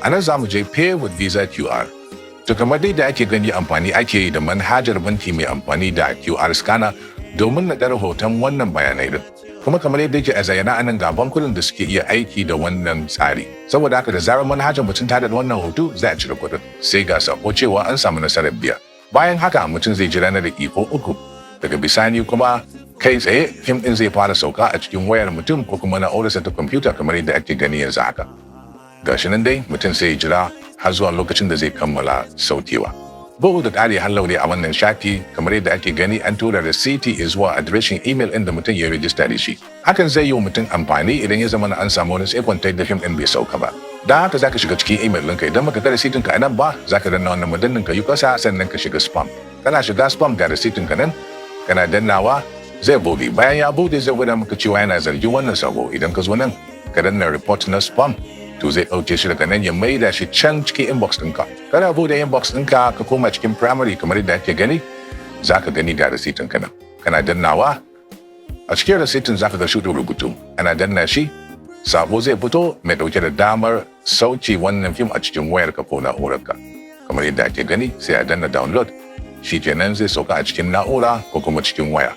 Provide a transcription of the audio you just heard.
A nan za mu je Pay with Visa QR. To, kamar dai da ake gani, amfani ake yi da manhajar banki mai amfani da QR scanner domin naɗar hoton wannan bayanai din. Kuma kamar yadda yake a zayyana anan, ga bankunan da suke iya aiki da wannan tsari. Saboda haka, da zarar manhajar mutum ta da wannan hoto, za a cire kuɗin. Sai ga sako cewa an samu nasarar biya. Bayan haka mutum zai jira na daƙiƙo 3. Daga bisani kuma kai tsaye fim ɗin zai fara sauka a cikin wayar mutum ko kuma na'urarsa ta kwamfuta, kamar yadda ake gani yanzu haka. Gashi nan dai, mutum sai ya jira har zuwa lokacin da zai kammala saukewa. Bugu da ƙari, har a wannan shafi, kamar yadda ake gani, an tura rasiti zuwa adireshin email ɗin da mutum ya rijista da shi. Hakan zai yi wa mutum amfani idan ya zama an samu wani tsaikon ta yadda fim ɗin bai sauka ba. Don haka zaka shiga cikin email ɗinka. Idan baka ga rasitin ka a nan ba, zaka danna wannan madannin, ka yi ƙasa, sannan ka shiga spam. Kana shiga spam, ga rasitin ka nan, kana dannawa zai bude. Bayan ya bude, zai gwada maka cewa yana zargin wannan sako. Idan ka zo nan ka danna report na spam, to zai ɗauke shi daga nan ya maida shi can cikin inbox ɗinka. Kana bude inbox ɗinka, ka koma cikin primary, kamar yadda ake gani, za ka gani ga rasitin ka nan. Kana dannawa, a cikin rasitin za ka ga shuɗin rubutu. Ana danna shi, sako zai fito mai ɗauke da damar sauke wannan fim a cikin wayarka ko na'urarka. Kamar yadda ake gani, sai a danna download. Shi kenan, zai sauka a cikin na'ura ko kuma cikin waya.